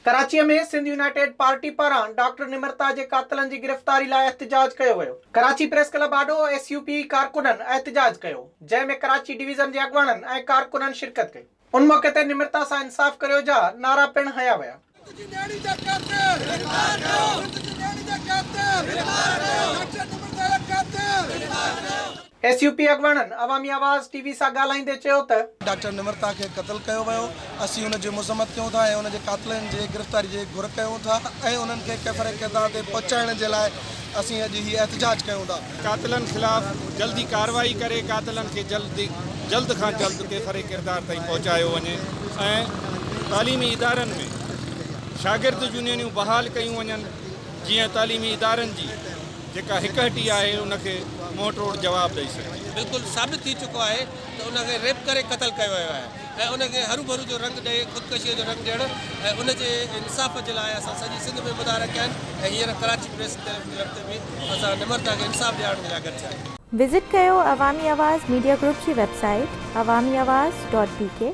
ڪراچيء ۾ Sindh united party پاران doctor نمرتا جي قاتلن جي گرفتاري لاء احتجاج ڪيو ويو. ڪراچي پريس ڪلب آڏو ايس يو پي ڪارڪنن احتجاج ڪيو، جنهن ۾ ڪراچي ڊويزن جي اڳواڻن ۽ ڪارڪنن شرڪت ڪئي. ان موقعي تي نمرتا سان انصاف ڪريو جا نعرا پڻ هنيا ويا. سنڌ جي نياڻي جا قاتل گرفتار ڪيو سنڌ جي نياڻي جا قاتل گرفتار ڪيو ڊاڪٽر نمرتا جا قاتل گرفتار ڪيو. ايس يو پي اڳواڻن عوامي آواز ٽي وي سان ڳالهائيندي چيو ته. ڊاڪٽر نمرتا کي قتل ڪيو ويو، اسين ان جي مذمت ڪيون ٿا ۽ ان جي قاتلن جي گرفتاري جي گهر ڪيون ٿا ۽ انهن کي ڪيفر ڪردار تي پهچائڻ جي لاء اسين اڄ هي احتجاج ڪيون ٿا. قاتلن خلاف جلدي ڪارروائي ڪري قاتلن کي جلد جلد کان جلد ڪيفر ڪردار تائين پهچايو وڃي ۽ تعليمي ادارن ۾ شاگرد يونينيون بحال ڪيون وڃن جيئن تعليمي ادارن جي جيڪا هڪ هٽي آهي ان کي منهن ٽوڙ جواب ڏئي سگهجي. بلڪل ثابت ٿي چڪو آهي ته ان کي ريپ ڪري قتل ڪيو ويو آهي ۽ ان کي هروڀرو جو رنگ ڏئي خودڪشيء جو رنگ ڏيڻ ۽ ان جي انصاف جي لاء اسان سڄي سنڌ ۾ مظاهرا ڪيا آهن ۽ هينئر ڪراچي پريس ڪلب تي به اسان نمرتا کي انصاف ڏيارڻ جي لاء گڏ ٿيا آهيون. وزٽ ڪيو عوامي آواز ميڊيا گروپ جي website Awami Awaz dot B K.